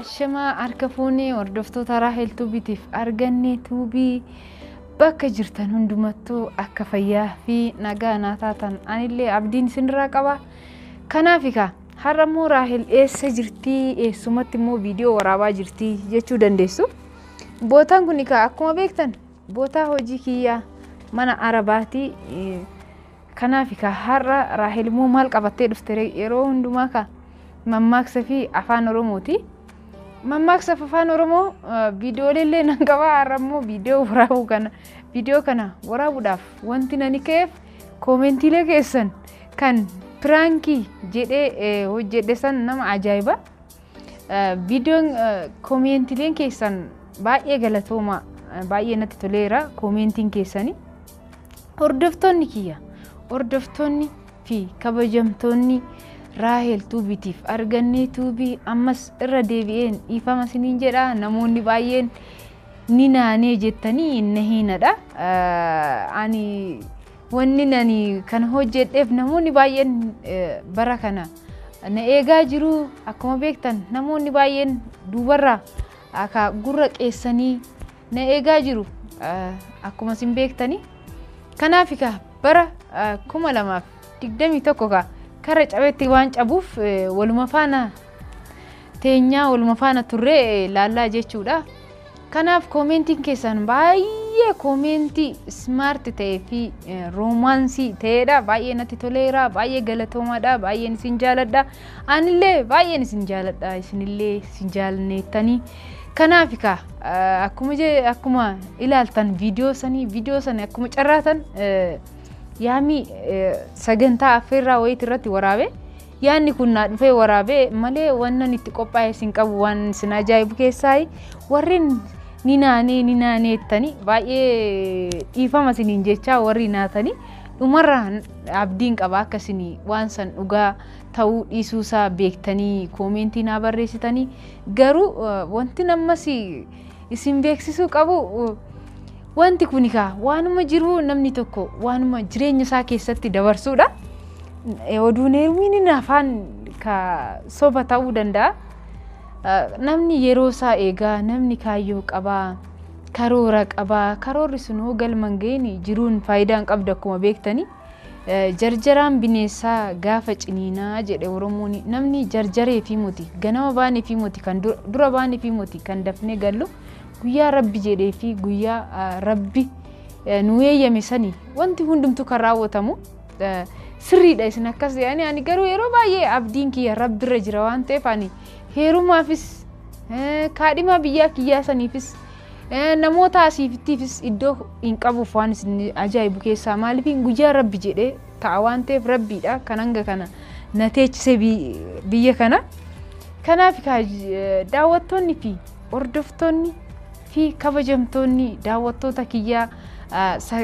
Ashamaa harka fuunee hordoftoota Raahel Tuubiitiif arganne Tuubii bakka jirtan hundumattuu akka fayyaa fi nagaa naa taatan anillee abdiin isinirraa qaba. Kanaaf egaa har'a immoo Raahel eessa jirtii, eessumatti immoo viidiyoo waraabaa jirtii jechuu dandeessu. Bootaan kun egaa akkuma beektan bootaa hojii kiyyaa mana Arabaati. Kanaaf egaa har'a Raahel immoo maal qabattee dhufte yeroo hundumaa ka mammaaksa fi afaan Oromooti. Mammaaksa fi afaan Oromoo viidiyoolee illee nan qaba. Har'a immoo viidiyoo waraabuu kana viidiyoo kana waraabuudhaaf wanti nani ka'eef koomentiilee keessan kan piraankii jedhee hojjedhe san nama ajaa'iba. Viidiyoon koomentiileen keessan baay'ee galatooma, baay'ee natti toleera koomentiin keessanii. Hordoftoonni kiyya, hordoftoonni fi kabajamtoonni Raahel Tuubiitiif argannee Tuubii ammas irra deebi'een dhiifama isiniin jedha. Namoonni baay'een ni naanee jettanii na hiinadha. Ani wanni nani kan hojjedheef namoonni baay'een bara kana na eegaa jiru. Akkuma beektan namoonni baay'een duubarraa akka gurra qeessanii na eegaa jiru akkuma isin beektani. Kanaaf egaa bara 2021 kaa kara cabetti waan cabuuf waluma faana teenyaa waluma faana turree laallaa jechuudha. Kanaaf koomentiin keessan baay'ee koomentii ismaart ta'ee fi roomaansii ta'edha. Baay'ee natti toleera, baay'ee galatoomaadha, baay'een isin jaaladha. Anillee baay'een isin jaaladha, isinillee isin jaalanneettanii. Kanaaf egaa akkuma ilaaltan viidiyoo sanii viidiyoo sana akkuma carraatan yaami sagantaa affeerraa wayiit irratti waraabe. Yaanni kun naa dhufee waraabee malee wannan itti qophaa'e isin qabu waan isin ajaa'ibu keessaa warreen ni naanee ni naaneettanii baay'ee dhiifama isiniin jechaa warri naatanii dhumarra abdiin qaba akka isin waan san dhugaa ta'uu dhiisuusaa beektanii koomentii naa barreessitanii. Garuu wanti ammas isin beeksisuu qabu wanti kun egaa waanuma jiru namni tokko waanuma jireenya isaa keessatti dabarsuudha. Oduun heerumiin afaan ka soba ta'uu danda'a. Namni yeroo isaa eegaa, namni kaayyoo qabaa, karoora qabaa. Karoorri sun hoo galma hin ga'iin jiruun faayidaa hin qabdu akkuma beektanii. Jarjaraan bineensaa gaafa ciniinaa jedhe Oromoon. Namni jarjaree fi muti ganama baanee fi muti kan dura baanee fi muti kan dafnee gallu guyyaa rabbi jedhee fi guyyaa rabbi nu eeyyame sanii wanti hundumtu kan raawwatamu sirriidha. Isin akkas jedhanii ani garuu yeroo baay'ee abdiin kiyya rabbirra jira waan ta'eef ani heerumaafis kaadhimaa biyyaa kiyyaa saniifis namoota asiifittiifis iddoo hin qabuuf waan isin ajaa'ibu keessaa maaliif guyyaa rabbi jedhee ta'a waan ta'eef rabbiidha kan hanga kana na teechise biyya kana. Kanaaf daawwattoonni fi hordoftoonni fi kabajamtoonni daawwattoota kiyyaa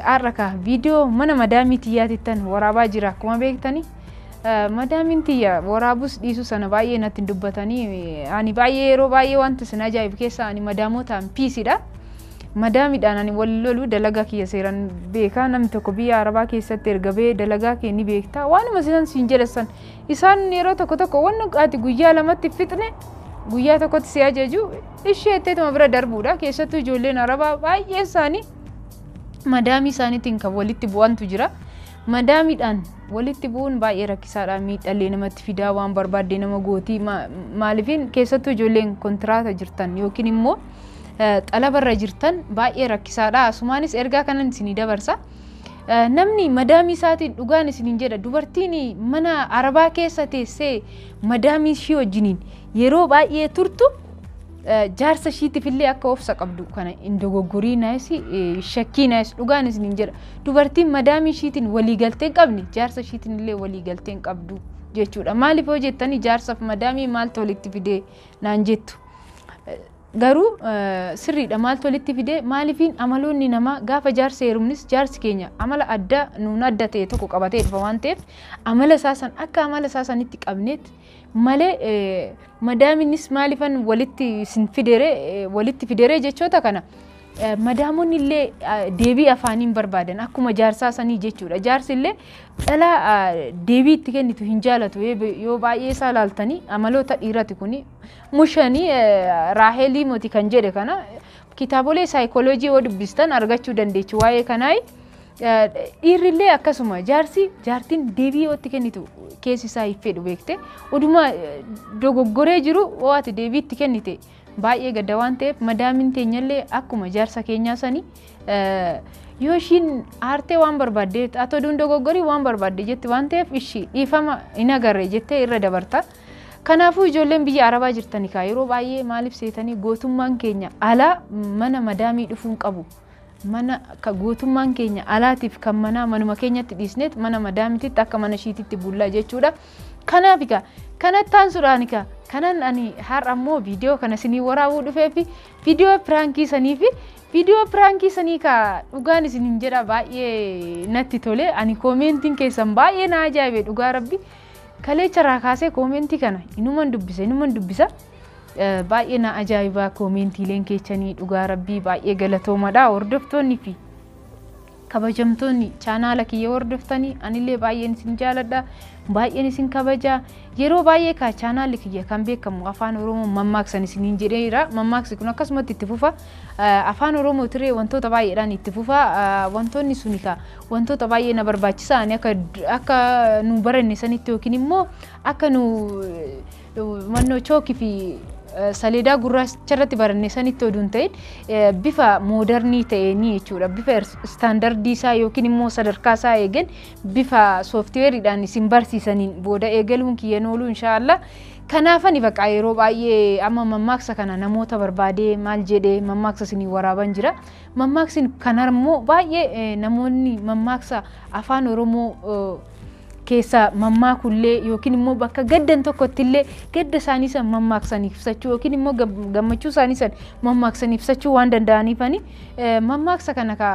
har'a ka viidiyoo mana madaamii tiyyaatittan waraabaa jira akkuma beektani. Madaamiin tiyya waraabus dhiisuu sana baay'ee natti hin dubbatanii. Ani baay'ee yeroo baay'ee wanta isin ajaa'ibu keessaa ani madaamotaan piisidha. Madaamiidhaan ani wal lolu dalagaa kiyya seeraan beekaa. Namni tokko biyya Arabaa keessatti erga bahee dalagaa kee ni beekta. Waanuma isaan siin jedhan isaan yeroo tokko tokko wanni ati guyyaa lamatti fixne guyyaa tokkotti si ajaju ishee etteetuma bira darbuudha. Keessattuu ijoolleen Arabaa baay'ee isaanii madaamii isaaniitiin kan walitti bu'antu jira. Madaamiidhaan walitti bu'uun baay'ee rakkisaadha. Miidhallee namatti fidaa waan barbaadde nama gootii. Maaliifin keessattuu ijoolleen kontiraata jirtan yookiin immoo xalabarra jirtan baay'ee rakkisaadha. Asumaanis ergaa kanan isinii dabarsa. Namni madaamii isaatiin dhugaan isiniin jedha dubartiin mana Arabaa keessa teessee madaamii ishii wajjiniin yeroo baay'ee turtu jaarsa ishiitiif illee akka obsa qabdu kana hin dogoggoriinaayis shakkiinaayis dhugaan isiniin jedha. Dubartiin madaamii ishiitiin waliigaltee hin qabne jaarsa ishiitiin illee waliigaltee hin qabdu jechuudha. Maaliif hoo jettanii jaarsaaf madaamii maaltu walitti fidee naan jettu. Garuu sirriidha maaltu walitti fidee maaliifiin amaloonni namaa gaafa jaarsa heerumnis jaarsi keenya amala addaa nuun adda ta'e tokko qabatee dhufa waan ta'eef amala isaa san akka amala isaa sanitti qabneet malee madaamiinis maaliifan walitti isin fidere walitti fidere jechoota kana Madaamonni illee deebii afaaniin barbaadan akkuma jaarsaa sanii jechuudha. Jaarsi illee dhalaa deebii itti kennitu hin jaalatu. Yoo baay'ee isaa ilaaltanii amaloota dhiirati kuni mushanii Raahelii moti kan jedhe kana kitaabolee saayikooloojii yoo dubbistan argachuu dandeechu waa'ee kanaa. Dhiirri illee akkasuma jaarsi jaartiin deebii yoo itti kennitu keessi isaa hin fedhu beekte, oduma dogoggoree jiru yoo ati deebii itti kennite baay'ee gadda waan ta'eef, madaamiin teenyallee akkuma jaarsa keenyaa sanii yoo ishiin aartee waan barbaadde ati oduun dogoggorii waan barbaadde jetti waan ta'eef, ishii dhiifama hin agarre jettee irra dabarta. Kanaafuu ijoolleen biyya Arabaa jirtanii kaa yeroo baay'ee maaliif seetanii, gootummaan keenya alaa mana madaamii dhufuun qabu. Mana gootummaan keenya alaatiif kan manaa manuma keenyatti dhiisneet mana madaamititti akka mana ishiititti bullaa jechuudha. Kanaaf egaa kanatti aansuudhaan egaa kanan ani har'a immoo viidiyoo kana isinii waraabuu dhufee fi viidiyoo piraankii sanii fi viidiyoo piraankii sanii ka dhugaan isiniin jedha baay'ee natti tole. Ani koomentiin keessan baay'ee na ajaa'ibe, dhugaa rabbi. Kaleecha irraa kaasee koomentii kana inuman dubbisa, inuman dubbisa. Baay'ee na ajaa'ibaa koomentiileen keessanii, dhugaa rabbii baay'ee galatoomadha. Hordoftoonni fi kabajamtoonni chaanaala kiyya hordoftanii, anillee baay'een isin jaaladha, baay'een isin kabaja. Yeroo baay'ee ka chaanaalli kiyya kan beekamu afaan Oromoo mammaaksan isiniin jedheera. Mammaaksi kun akkasumatti itti fufa. Afaan Oromoo turee wantoota baay'eedhaan itti fufa. Wantoonni suni ka wantoota baay'ee na barbaachisa. Ani akka nu baranne sanitti yookiin immoo akka nu mannoo chookii fi saleedaa gurraacha irratti baranne sanitti oduu hin ta'in, bifa moodarnii ta'een jechuudha. Bifa istaandardii isaa yookiin immoo sadarkaa isaa eegan, bifa sooftiweeriidhaan isin barsiisaniin booda eegaluun kiyyan oolu inshaallah. Kanaafani baqa yeroo baay'ee amma mammaaksa kana namoota barbaadee maal jedhee mammaaksa isinii waraaban jira. Mammaaksi kana immoo baay'ee namoonni mammaaksa afaan Oromoo keessa mammaakullee yookiin immoo bakka gaddan tokkotti illee gadda isaanii san mammaaksanii ibsachuu yookiin immoo gammachuu isaanii san mammaaksanii ibsachuu waan danda'aniifani mammaaksa kana ka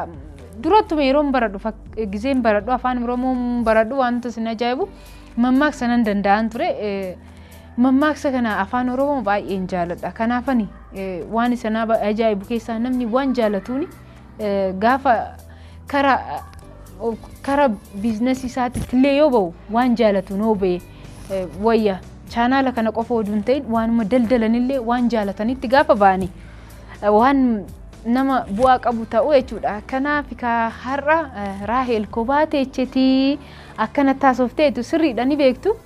durattuma yeroon baradhu, gizeen baradhu, afaan Oromoo baradhu, wanta isin ajaa'ibu mammaaksa nan danda'an ture. Mammaaksa kana afaan Oromoo baay'een jaaladha. Kanaafani waan isa ajaa'ibu keessaa namni waan jaalatuuni gaafa kara biizinasii isaatitti illee yoo ba'u waan jaalatu noo ba'e wayya. Chaanaala kana qofa oduu hin ta'in waanuma daldalanillee waan jaalatanitti gaafa ba'ani waan nama bu'aa qabu ta'u jechuudha. Kanaaf ka har'a Raahel kophaa teechetii akkana taasofteetu sirriidha ni beektu.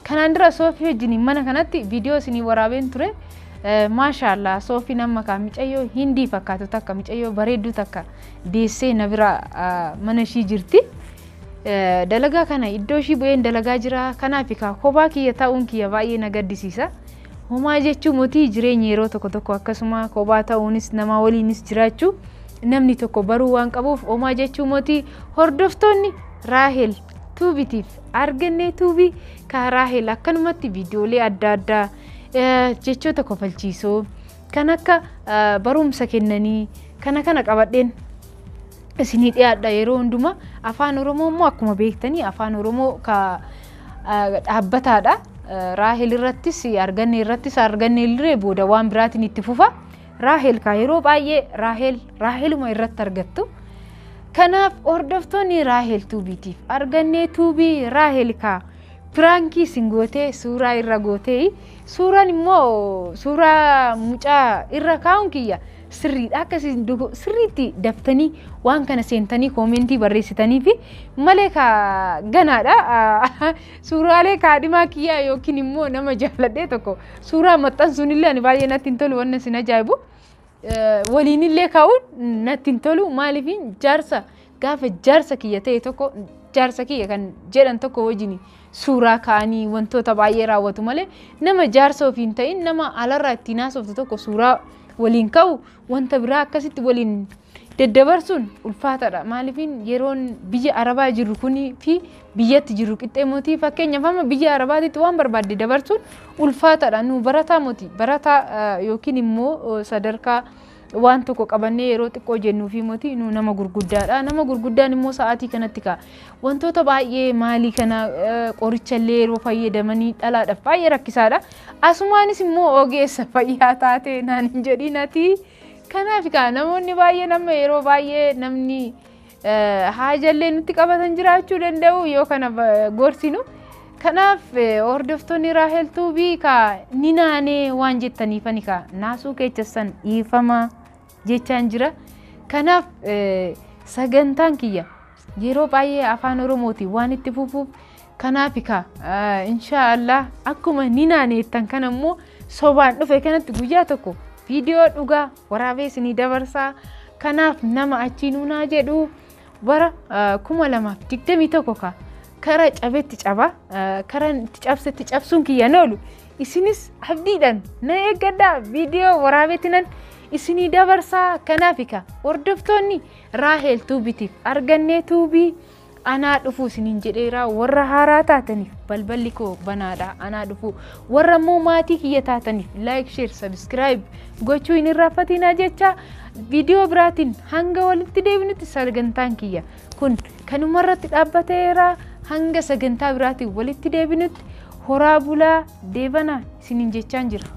Kanaan dura Soofii wajjin mana kanatti viidiyoo isinii waraabeen ture. Maashaallah, Soofiin amma kaa micayyoo hindii fakkaatu takka, micayyoo bareedduu takka deessee na bira mana ishii jirti. Dalagaa kana iddoo ishii bu'een dalagaa jira. Kanaaf kaa kophaa kiyya ta'uun kiyya baay'ee na gaddisiisa. Homaa jechuun mootii jireenya yeroo tokko tokko akkasuma kophaa ta'uunis nama waliinis jiraachuu namni tokko baruu waan qabuuf, homaa jechuun mootii hordoftoonni Raahel Tuubitiif argannee tuubii ka Raahel akkanumatti viidiyoolee adda addaa jechoota kofalchiisoo kan akka barumsa kennanii kana kana qabadheen isinii dhiyaadha yeroo hundumaa. Afaan Oromoo immoo akkuma beektanii afaan Oromoo ka dhaabbataadha. Raahel irrattis arganne irrattis arganne illee booda waan biraatiin itti fufa. Raahel ka yeroo baay'ee Raahel Raaheluma irratti argattu. Kanaaf hordoftoonni Raahel Tuubiitiif argannee tuubii, Raahel ka piraankii isin gootee suuraa irra gootee, suuraan immoo suuraa mucaa irra kaa'uun kiyya sirriidha. Akka sirriitti daftanii waan kana seentanii koomentii barreessitanii fi malee ka ganaadha. Suuraalee kaadhimaa kiyyaa yookiin immoo nama jaaladhee tokko suuraa maxxansuun illee ani baay'ee natti hin tolu. Wanna isin ajaa'ibu waliinillee kaa'uun natti hin tolu. Maaliif jaarsa gaafa jaarsa kiyya ta'e tokko, jaarsa kiyya kan jedhan tokko wajjin suuraa ka'anii wantoota baay'ee raawwatu malee, nama jaarsa ofii hin ta'in, nama alarraa ittiin haasoftu tokko suuraa waliin ka'u, wanta biraa akkasitti waliin daddabarsuun ulfaataadha. Maaliifin yeroon biyya Arabaa jirru kunii fi biyyatti jirru qixxee mootii. Fakkeenyaaf amma biyya Arabaatitti waan barbaadde dabarsuun ulfaataadha. Nu barataa mootii barataa yookiin immoo sadarkaa waan tokko qabannee yeroo xiqqoo jennuu fi mootii nu nama gurguddaadha. Nama gurguddaan immoo sa'aatii kanatti ka'a. Wantoota baay'ee maalii kana qorichallee yeroo fayyadamanii dhalaadhaaf baay'ee rakkisaadha. Asumaanis immoo ogeessa fayyaa taate naan hin jedhin ati. Kanaaf kaa namoonni baay'een amma yeroo baay'ee namni haajallee nutti qabatan jiraachuu danda'u yoo kana gorsinu. Kanaaf hordoftoonni Raahel Tuubii kaa ni naanee waan jettaniifani kaa naasuu keessan dhiifama jechaan jira. Kanaaf sagantaan kiyya yeroo baay'ee afaan Oromootiin waan itti fufuuf, kanaaf kaa inshaallah akkuma ni naaneettan kana immoo sobaan dhufe kanatti guyyaa tokko viidiyoo dhugaa waraabee isinii dabarsaa. Kanaaf nama achii nuunaa jedhu bara 2021 kaa kara cabetti caba, kara itti cabsetti cabsuun kiyya oolu. Isinis abdiidhaan na eeggadhaa, viidiyoo waraabeetinan isinii dabarsaa. Kanaaf kaa hordoftoonni Raahel Tuubitiif argannee Tuubii anaa dhufuu isiniin jedheera. Warra haaraa taataniif balballi koo banaadha, anaa dhufuu. Warra immoo maatii kiyya taataniif like, share, subscribe gochuu hin irraanfatinaa jecha, viidiyoo biraatiin hanga walitti deebinutti sagantaan kiyya kun kanumarratti dhaabbateera. Hanga sagantaa biraatiin walitti deebinutti horaa bulaa deebanaa isiniin jechaan jira.